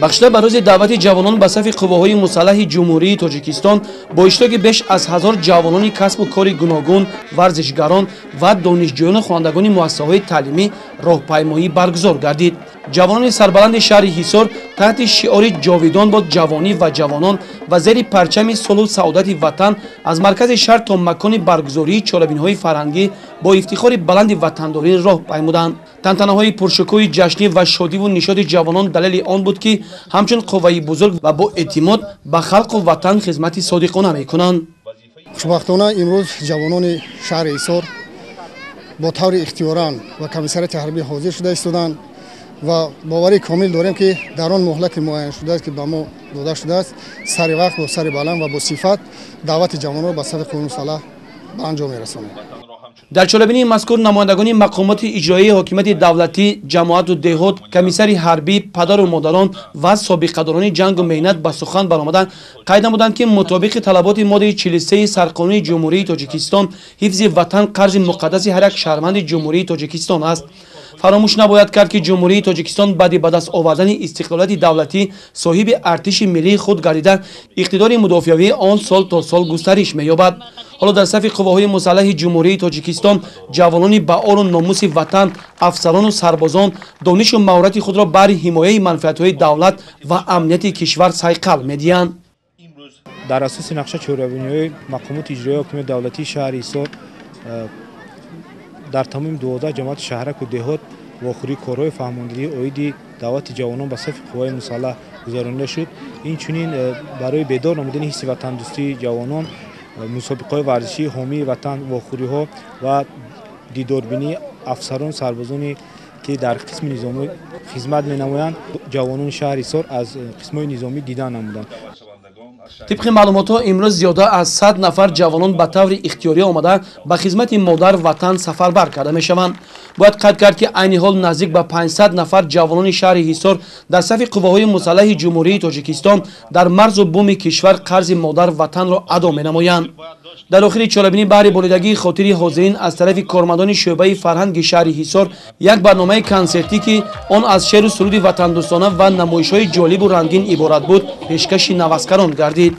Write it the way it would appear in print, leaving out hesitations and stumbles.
Бахшида ба рӯзи даъвати ҷавонон ба сафи қувваҳои мусаллаҳи Ҷумҳурии Тоҷикистон бо иштироки беш аз 1000 ҷавонони касбу кори гуногун, варзишгарон ва донишҷӯёну хонандагони муассисаҳои таълимӣ роҳпаймоӣ баргузор гардид. Ҷавонони сарбаланди шаҳри Ҳисор таҳти шиори «Ҷовидон бод ҷавонӣ ва ҷавонон» ва зери парчами сулҳу саодати ватан аз маркази шаҳр то макони баргузории чорабиниҳои фарҳангӣ бо ифтихори баланди ватандорӣ роҳ паймуданд. Тантанаҳои пуршукӯҳи ҷашнӣ ва шодиву нишоти ҷавонон далели он буд, ки ҳамчун қувваи бузург ва бо эътимод ба халқу ватан хизмати содиқона мекунанд. Хушбахтона, имрӯз ҷавонони шаҳри Ҳисор бо таври ихтиёран ба комиссариати ҳарбӣ ҳозир шуда истоданд ва боварии комил дорем, ки дар он муҳлати муайян шудааст, ки ба мо дода шудааст, сари вақт, бо сари баланд ва бо сифат даъвати ҷавононро ба сафи қувваи мусаллаҳ ба анҷом мерасонем. Дар чорабинии мазкур намояндагони мақомоти иҷроияи ҳокимияти давлатӣ, ҷамоату деҳот, комиссари ҳарбӣ, падару модарон ва собиқадорони ҷангу меҳнат ба сухан баромаданд. Қайд намуданд, ки мутобиқи талаботи моддаи 43 Сарқонуни Ҷумҳурии Тоҷикистон ҳифзи ватан қарзи муқаддаси ҳар як шаҳрванди Ҷумҳурии Тоҷикистон аст. Фаромӯш набояд кард, ки Ҷумҳурии Тоҷикистон баъди ба даст овардани истиқлолияти давлатӣ соҳиби артиши миллии худ гардида, иқтидори мудофиавии он сол то сол густариш меёбад. Ҳоло дар сафи қувваҳои мусаллаҳи Ҷумҳурии Тоҷикистон ҷавонони ба ору номуси ватан, афсарону сарбозон донишу маҳорати худро баҳри ҳимояи манфиатҳои давлат ва амнияти кишвар сайқал медиҳанд. Дар асоси нақша чорабиниҳои мақомоти иҷроияи ҳокимияти давлатии шаҳри Ҳисор дар тамоми 12 ҷамоати шаҳраку деҳот вохӯрии корҳои фаҳмондиҳӣ оиди даъвати ҷавонон ба сафи қувваҳои мусаллаҳ гузаронида шуд. Инчунин, барои бедор намудани ҳисси ватандӯстии ҷавонон мусобиқаҳои варзишии ҳомии ватан, вохӯриҳо ва дидорбинии афсарон, сарбозоне, ки дар қисми низомӣ хизмат менамоянд, ҷавонони шаҳри Ҳисор аз қисмҳои низомӣ дидан намуданд. Тибқи маълумотҳо, имрӯз зиёда аз 100 нафар ҷавонон ба таври ихтиёрӣ омада, ба хизмати модар ватан сафарбар карда мешаванд. Бояд қайд кард, ки айни ҳол наздик ба 500 нафар ҷавонони шаҳри Ҳисор дар сафи қувваҳои мусаллаҳи Ҷумҳурии Тоҷикистон дар марзу буми кишвар қарзи модар ватанро адо менамоянд. Дар охири чорабинӣ баҳри болидагии хотири ҳозирин аз тарафи кормандони шӯъбаи фарҳанги шаҳри Ҳисор як барномаи консертӣ, ки он аз шеъру суруди ватандӯстона ва намоишҳои ҷолибу рангин иборат буд, пешкаши наваскарон гардид.